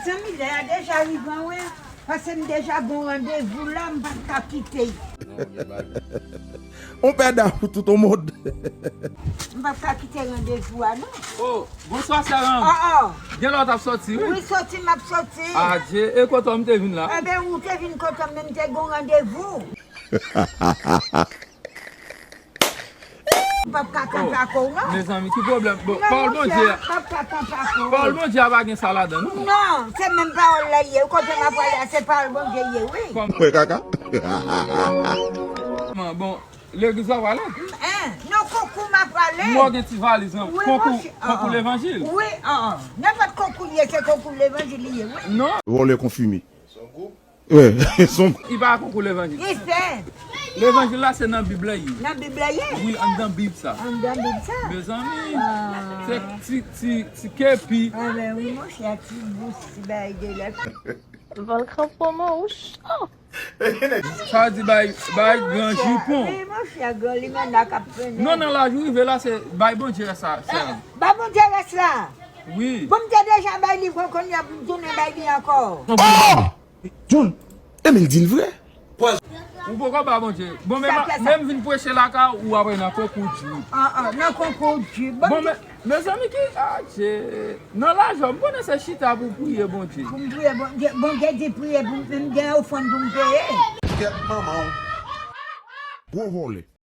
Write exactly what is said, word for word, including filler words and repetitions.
Zanmi, lè a deja rive an wen, paske m deja gon randevou la, m pa t ka kite. On pè dam pou tout on mond. M pa t ka kite randevou a non. Oh, bonswa sè Ram. Oh, oh. Gen lè w t ap soti wi. Wi, soti, m ap soti. Adje, e kote w m te vin la? Enben, ou te vin kote m, men m te gon randevou. M p ap ka kanpe ak ou non. Mezanmi, ki pwoblèm? Bon, Non, pawòl monchè, Bondye a, m p ap ka kanpe ak ou. Pawòl Bondye a pa gen sa ladan non. Non, se menm pawòl la ye. Kote m ap prale a, se pawòl Bondye ye, wi. Wè kaka. Bon, legliz w ap prale? Hein, non, konkou m ap prale. Mwen gen ti valiz lan. Wi, Konkou, monchè, konkou ah, levanjil. Wi, ah, ah. Nenpòt konkou li ye, se konkou levanjil li ye, wi. Non. Vòlè konfime. Wè, son. Li pa konkou levanjil. Li fè. Levanjil la se nan Bib la ye. Nan Bib la ye. Wi, anndan Bib sa. Anndan Bib sa. Mezanmi, Ah. se ti, ti, ti kepi. Ah, ben wi, monchè, ti bous, ti bagay de lè. Vòlkan pwomo ou cho. Sa di bay, bay gran jipon. Wi, monchè, gran limena k ap trennen. Non, nan laj ou rive la, se bay Bondye sa, sè. Ba Bondye rès la. Wi. Bon, m te deja bay li, konn kounye a pou m tounen bay li ankò. Oh! John, e men l di l vre. Ou poko ba Bondye. Bon, men Sa ma- fè sa. Menm vin preche lakay ou, ou ap nan konkou di. Ah, ah, nan konkou di. Bon, Bon, men, mezanmi ki, adje, nan laj, m konnen se chita pou priye Bondye. Pou m priye Bondye, Bondye di priye pou m, m gen ofrann pou m peye. Kèt manman w. Gwo vòlè.